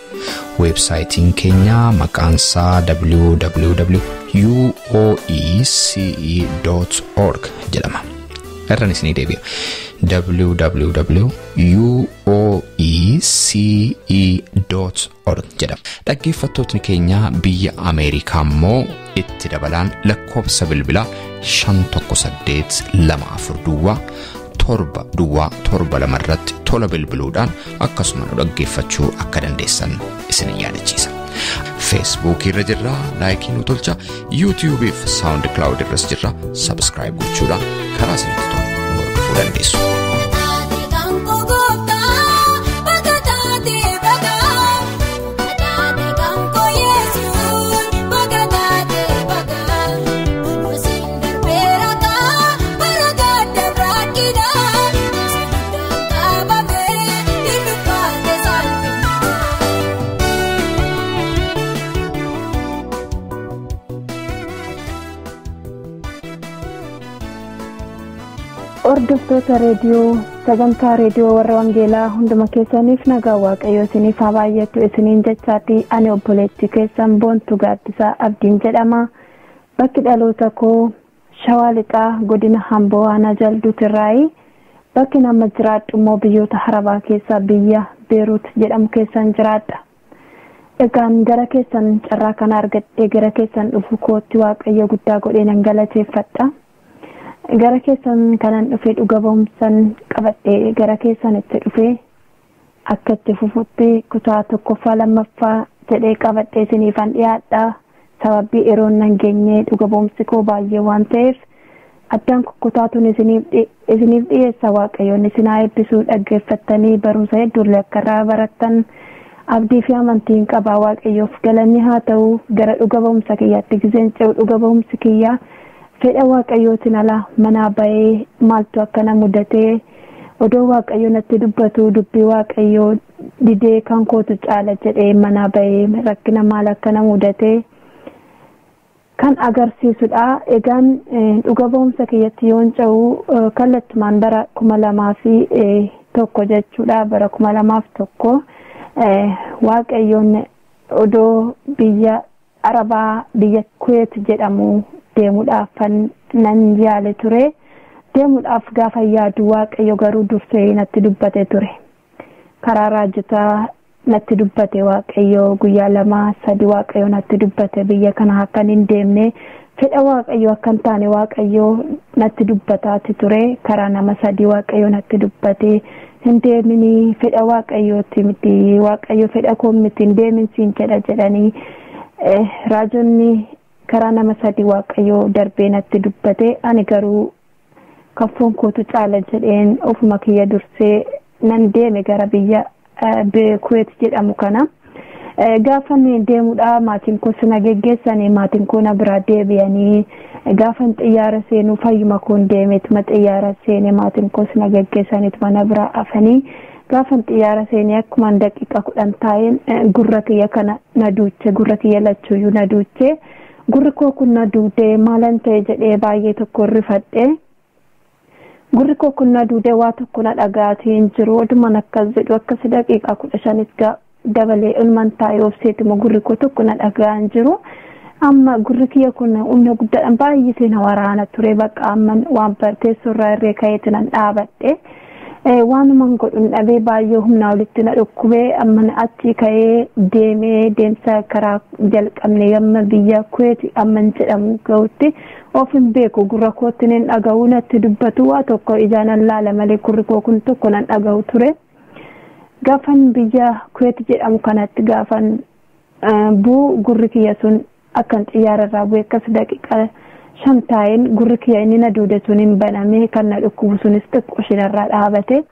Weebsaayitiin keenya maqaan isaa www.uoece.org jedhama. Irraan isinii deebi'a. www.uoece.org jedhama. Dhaggeeffattootni keenya biyya Ameerikaa immoo itti dabalaan lakkoofsa bilbilaa 518 24 duwwaa 7 duwwaa 7 2 irratti tola bilbiluudhaan akkasuma nu dhaggeeffachuu akka dandeessan isin yaadachiisa. Facebook irra jirra, laayikii nu tolcha, YouTube fi SoundCloud irras jirra, subscribe gochuudhaan karaa isinitti tolu nu hordofuu dandeessu. Hordoftoota reediyoo sagantaa reediyoo warra Wangeelaa hunduma keessaniif nagaa Waaqayyoo isiniif haa baay'atu isiniin jechaati. Ani obboleettii keessan Boontuu Gaaddisaa Abdiin jedhama. Bakki dhaloota koo Shawaa Lixaa godina Hamboo aanaa Jalduutirraayi. Bakki nama jiraadhu immoo biyyoota Arabaa keessaa biyya Beeruut jedhamu keessan jiraadha. Egaan gara keessan carraa kana argadhee gara keessan dhufu kootti Waaqayyo guddaa godhee nan galateeffadha. Gara keessan kanan dhufee dhuga ba'umsan qabadhee gara keessan itti dhufee akka itti fufutti kutaa tokkoffaa lammaffaa jedhee qabadhee isiniifan dhiyaadha. Sababii yeroon nan geenye dhuga ba'umsi koo baay'ee waan ta'eef addaan kukkutaatuun isiniif dhiyeessa. Waaqayyoon isin haa eebbisuu. Dhaggeeffattanii barumsa hedduullee akka irraa barattan abdii fi amantiin qabaa. Waaqayyoof galanni haa ta'u. Gara dhuga ba'umsa kiyyaatti gizeen ce'u dhuga ba'umsi kiyyaa fedha Waaqayyootiin ala manaa ba'ee maaltu akkana mudatee odoo Waaqayyo natti dubbatu dubbii Waaqayyoo didee kan kootu caala jedhee manaa ba'ee rakkina maal akkana mudatee kan agarsiisudha. Egaan dhuga ba'umsa kiyyatti yoon ce'u kallattumaan bara 2001 jechuudha. Bara 2001 Waaqayyoon odoo biyya Arabaa biyya Kuweet jedhamu deemuudhaaf nan yaale ture. Deemuudhaaf gaafa yaadu Waaqayyo garuu dursee natti dubbate ture. Karaa raajotaa natti dubbate Waaqayyo guyyaa 2 3 Waaqayyo natti dubbate. Biyya kana akkan hin deemne fedha Waaqayyo akka hin taane Waaqayyo natti dubbataati ture. Karaa nama 3 Waaqayyo natti dubbate. Hin deeminii fedha Waaqayyooti miti, Waaqayyo fedha koo miti, hin deemin siin jedha jedhanii raajonni karaa nama 3 Waaqayyo darbee natti dubbate. Ani garuu kaffoon kootu caala jedheen ofuma kiyya dursee nan deeme gara biyya Kuweet jedhamu kana. Gaafa deemuudha maatiin koo na geggeessanii maatiin koo na biraa deebi'anii gaafa xiyyaara seenuu fayyuma koon deemeetuma xiyyaara seene maatiin koo na geggeessaniituma na biraa afanii Gaafan xiyyaara seenee akkumaan daqiiqa 10 taa'een gurra kiyya kana na duuche, gurra kiyya lachuuyyuu na duuche. Gurri koo kun na duudee maalan ta'e jedhee baay'ee tokko rifadhe. Gurri koo kun na duudee waa tokko na dhagaatii hin jiru. Odumaan akkas jedhu akkas daqiiqa 15 dabalee ilmaan taa'ee obseetuma gurri koo tokko na dhagaa hin jiru. Amma gurri kiyya kun humna guddaadhaan baay'isee na waraana ture. Bakka amma waan teessoorraa irree ka'eeti nan dhaabadhe. Waanuman godhuun dhabee baay'ee humnaa olitti na dhukkubee amma achi ka'ee deemee deemsa karaa jalqabne amma biyya Kuweeti amma jedhamu gahutti of hin beeku. Gurra kootti nan dhaga'u, natti dubbatu waa tokko ijaan nan laala malee gurri koo kun tokko nan dhaga'u ture. Gaafan biyya Kuweeti jedhamu kanatti gaafan bu'u gurri kiyya sun akkan xiyyaara irraa bu'e akkas daqiiqa 5 taa'een gurri kiyya inni na duude sun hin baname, kan na dhukkubu sunis xiqqoo ishiinarraa dhaabate.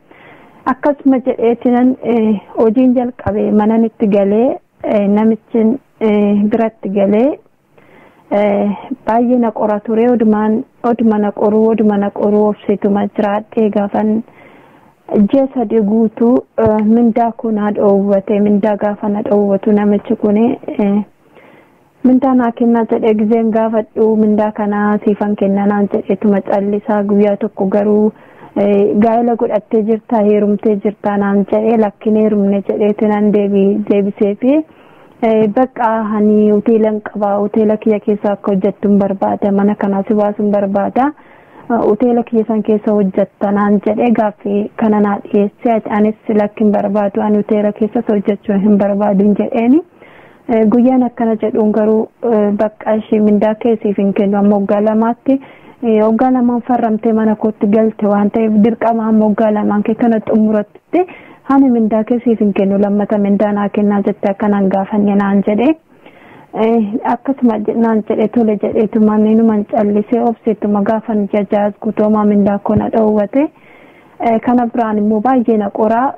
Akkasuma jedheetinan hojiin jalqabe manan itti galee namichi biratti galee baay'ee na qora ture. Oduma na qoruu oduma na qoruu obseetuma jiraadhee gaafan ji'a 3 guutuu mindaa koo na dhoowwate. Mindaa gaafa na dhoowwatu namichi kun mindaa naa kennaa jedhee gizeen gaafadhu mindaa kanaa siifan kennaa naan jedheetuma callisaa. Guyyaa tokko garuu gaa'ela godhattee jirtaa, heerumtee jirtaa naan jedhee lakkin heerumne jedheeti nan deebisee fi bakka ani hoteelan qaba, hoteela kiyya keessa akka hojjettu hin barbaada, mana kanaa si baasuu hin barbaada, hoteela kiyya san keessa hojjetta naan jedhee gaaffii kana naa dhiyeesse. Anis lakkin barbaadu, ani hoteela keessas hojjechuu hin barbaadu hin jedheeni. Guyyaan akkana jedhuun garuu bakka ishee mindaa keessiif hin kennu amma waggaa 2tti waggaa 2 farramtee mana kootti galte waan ta'eef dirqama amma waggaa 2 kee kana xumuratti ani mindaa keessiif hin kennu, lammata mindaa naa kennaa jettee akkanaan gaafanne naan jedhee. Akkasuma naan jedhee tole jedheetuma numan callisee obseetuma gaafan jajaas guutumaa mindaa koo na dhoowwate. Kana biraan immoo baay'ee na qoraa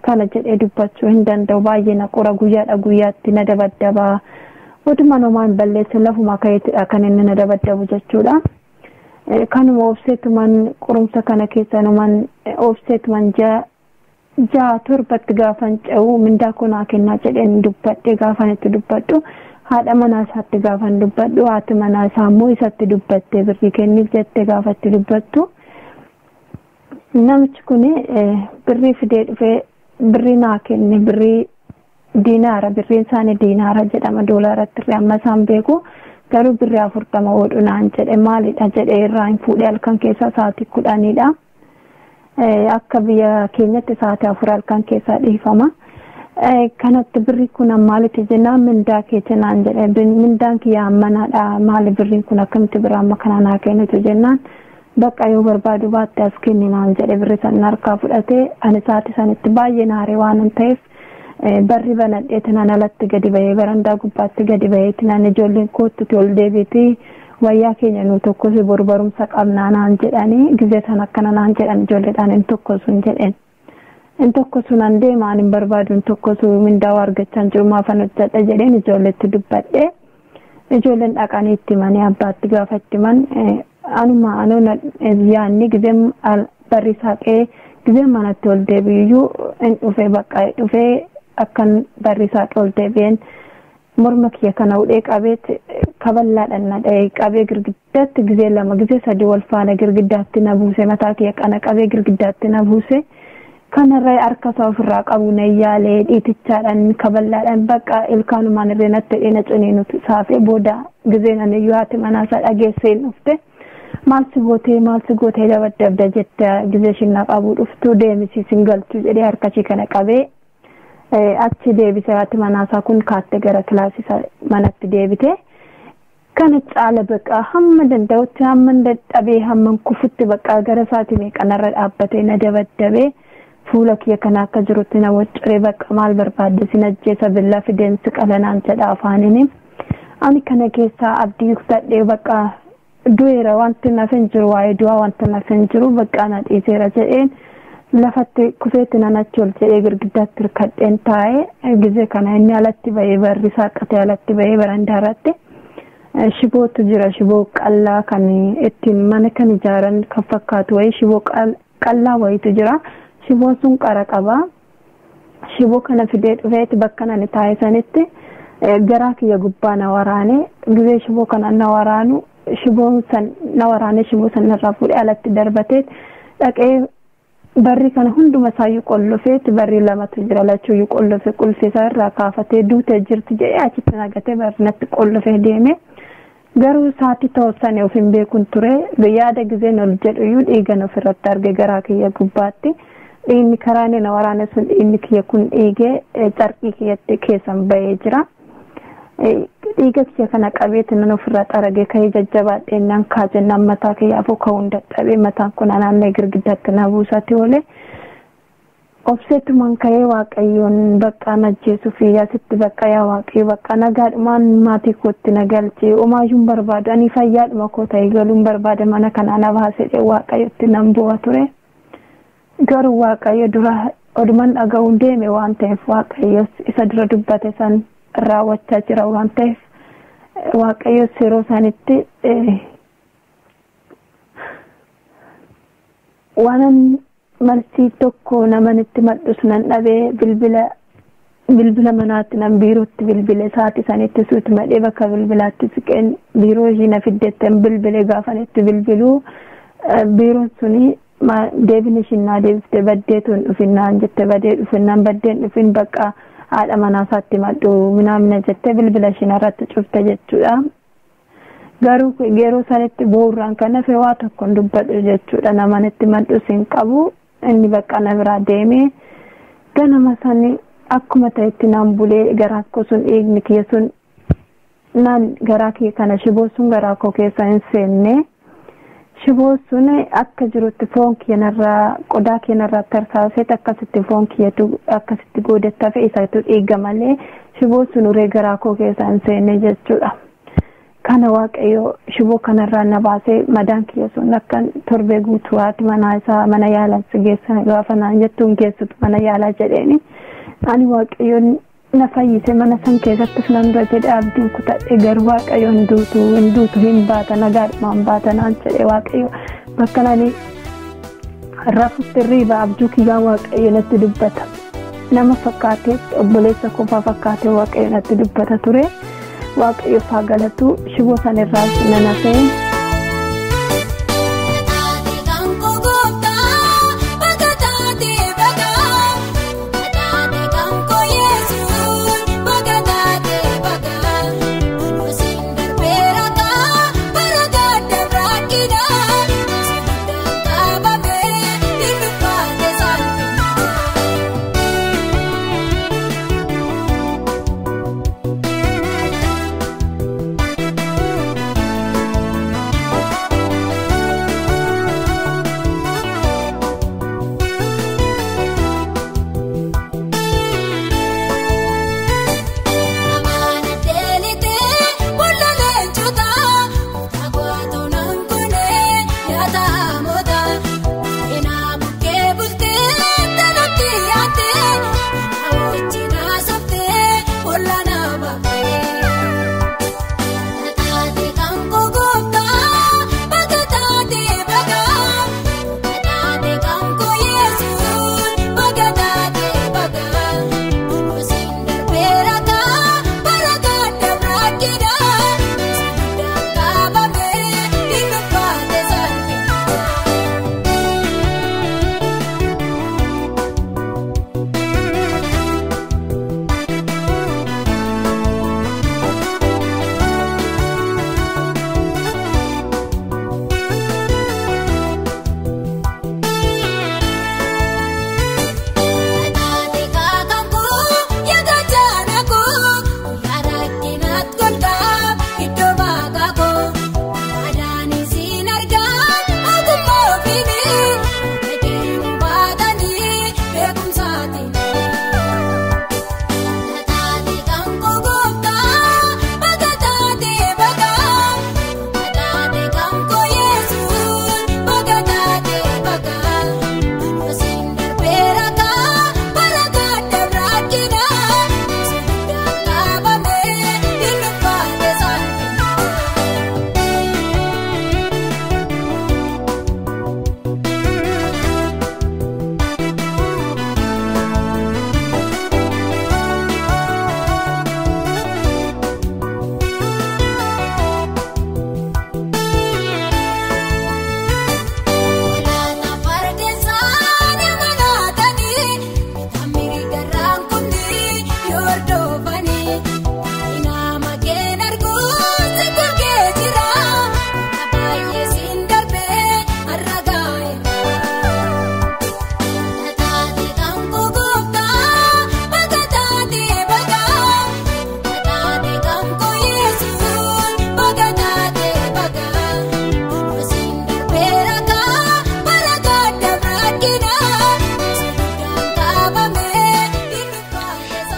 kana jedhee dubbachuu hin danda'u. Baay'ee na qora, guyyaadha guyyaatti na dabaddabaa. Oduma namaa hin balleessin lafuma ka'eetidha kan inni na dabaddabu jechuudha. Kanuma obseetuman qorumsa kana keessa numan obseetuman 6 7tti gaafan ce'u mindaa koo naa kennaa jedheen dubbadhe. Gaafan itti dubbadhu haadha manaa isaatti gaafan dubbadhu haati manaa isaa immoo isatti dubbattee birrii kenniif jettee gaafatti dubbattu. Namichi kun birrii fidee dhufee birrii naa kenne, birrii diinaara, birriin isaanii diinaara jedhama doolaaratti irree amma isaan beeku, garuu birrii 40 oodhu naan jedhe. Maalidha jedhee irraa hin fuudhee halkan keessa sa'aatii 10dha. Akka biyya keenyatti sa'aatii 4 halkan keessaa dhiifama. Kanatti birri kun maalitti jennaan mindaa keetti naan jedhe. Mindaan kiyya ammanaadha, maali birriin kun akkamitti birraa amma kana naa kennitu jennaan bakka yoo barbaadu baatte as kenni naan jedhe. Birri san harkaa fudhatee ani sa'aatii sanitti baay'ee naaree waan hin ta'eef barri banadhee naan alatti gadi bahee barandaa gubbaatti gadi bahee naan ijoolleen koottuti ol deebiitii wayyaa keenya nu tokkos boru barumsa qabnaa naan jedhanii gizee san akkana naan jedhan ijoolleedhaan hin tokkosun jedheen. Hin tokkosu nan deema, ani hin barbaadu, hin tokkosu mindaa argachaa hin jiru maafan hojjedha jedheen ijoolleetti dubbadhe. Ijoolleen dhaqanii itti himanii abbaatti gaafa itti himan anuma anuun yaanni gizeen barri saaqee gizeen manatti ol deebi'uyyuu hin dhufee bakka dhufee akkan barri saaqee ol deebi'een morma kiyya kana hudhee qabeet kaballaadhaan na dha'ee qabee girgiddaatti gizee 2 gizee 3 wal faana girgiddaatti na buuse. Mataa kiyya kana qabee girgiddaatti na buuse. Kanarraa harka isaa ofirraa qabu na yaalee dhiitichaadhaan kaballaadhaan bakka ilkaanumaan irree natti hidhee na ciniinutu saafee booda gizeen ani iyyuu haati manaa isaa dhageessee hin dhufte. Maal si gootee maal si gootee dabaddabda jette gizee ishiin na qabuu dhuftu deemisiis hin galchu jedhee harka ishii kana qabee achi deebise. Haati manaa isaa kun kaattee gara kilaasii manatti deebite. Kana caala bakka hamma danda'utti hamma dadhabee hamma kufutti bakka gara isaatii meeqanarra dhaabbatee na dabaddabee fuula kiyya kana akka jirutti na wacciree bakka maal barbaadde sin ajjeesa billaa fideensi qalanaan jedha afaaniin. Ani kana keessaa abdii kutadhee bakka du'eera wanti naaf hin jiru, waa'ee du'aa wanti naaf hin jiru bakka na dhiiseera jedheen lafatti kufeetti nan achi ol jedhee girgiddaatti hirkadheen taa'ee gizee kana inni alatti bahee barri saaqatee alatti bahee barandaa irratti shibootu jira, shiboo qallaa kan ittiin mana kan ijaaran kan fakkaatu wayii shiboo qallaa wayiitu jira. Shiboon sun qara qaba. Shiboo kana fidee dhufeeti bakka ani taa'e sanitti garaa kiyya gubbaa na waraane. Gizee shiboo kana na waraanu shiboon san na waraane shiboo san irraa fuudhee alatti darbatee dhaqee barri kana hunduma isaayyuu qollofeeti barri lamatu jira lachuuyyuu qollofe qulfii isaa irraa kaafatee duutee jirti jedhee achitti nagatee barri natti qollofee deeme. Garuu sa'aatii to'atan of hin beekun ture yaada gizeen ol jedhuyyuu dhiigan ofirratti arge garaa kiyya gubbaatti. Dhiigni karaa inni na waraane sun dhiigni kiyya kun dhiigee carqii kiyyatti keessan bahee jira. Dhiiga kiyya kana qabeeti nan ofirraa xaragee ka'ee jajjabaadhee nan kaa jennaan mataa kiyyaafuu ka'uun dadhabee mataan kun naannoo girgiddaatti na buusatti oole. Obseetumaan ka'ee Waaqayyoon bakka na ajjeesuuf asitti bakka yaa Waaqayyo bakka nagaadhumaan maatii kootti na galchee homaayyuu barbaadu ani fayyaadhuma koo ta'ee galuun barbaada mana kanaa na baasee Waaqayyotti nan bu'a ture. Garuu Waaqayyo dura oduman dhaga'uun deeme waan ta'eef Waaqayyo isa dura dubbate san raawwachaa jira waan ta'eef Waaqayyo yeroo sanitti waanan malsii tokko namanitti madhus nan dhabee bilbila manaatti nan biirootti bilbile sa'aatii sanitti suuti madhee bakka bilbilaatti siqeen biiroo ishii na fiddeettan bilbile gaafanitti bilbiluu biiroon suni deebin ishiin naa deebifte baddeetu hin dhufin naan jette badee dhufinnaan baddeen dhufin bakka haadha manaa isaatti madhu minaamina jettee bilbila ishiin irratti cufte jechuudha. Garuu yeroo sanitti boorraan kan hafe waa tokko hin dubbadhu jechuudha. Namanitti madhus hin qabu. Inni bakka na biraa deemee ganama sanii akkuma ta'etti naan bulee garaa koo sun dhiigni kiyya sun naan garaa kiyya kana shiboo sun garaa koo keessa hin seenne. Shiboo sun akka jirutti foon kiyya narraa qodaa kiyya narraa tarsaasee akkasitti foon kiyyatu akkasitti goodattaa fi isatu dhiiga malee shiboo sun uree garaa koo keessa hin seenne jechuudha. Kana Waaqayyo shiboo kanarraa na baasee madaan kiyya sun akka torbee guutuu haati manaa isaa mana yaalaa si geessa gaafa naan jettuun geessitu mana yaalaa jedheeni. Ani Waaqayyoon na fayyise mana san keessattis nan dura jedhe abdiin kutadhe garuu Waaqayyo hin duutu hin duutu hin baata nagaadhumaan baata naan jedhe Waaqayyo bakka nani rafutti riiba abjuu kiyyaa Waaqayyo natti dubbata. Nama fakkaatee obboleessa kofaa fakkaatee Waaqayyo natti dubbata ture. Waaqayyo faa galatu shiboo san irraa nan hafee.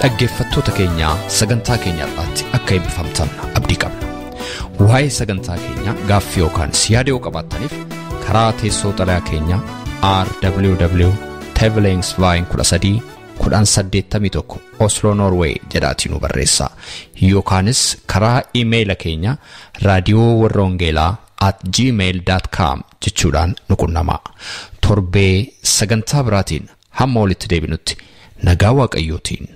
Dhaggeeffattoota keenyaa, sagantaa keenya irraatti akka eebbifamtan abdii qabna. Waa'ee sagantaa keenyaa gaaffii yookaan yaada yoo qabaattaniif karaa teessoo xalayaa keenyaa RWW Tevelingsveien 13 1081 Oslo, Norway jedhaatii nu barreessaa, yookaanis karaa iimeeyila keenya raadiyoowarrawangeelaa@gmail.com jechuudhaan nu qunnamaa. Torbee sagantaa biraatiin hamma walitti deebinutti nagaa Waaqayyootiin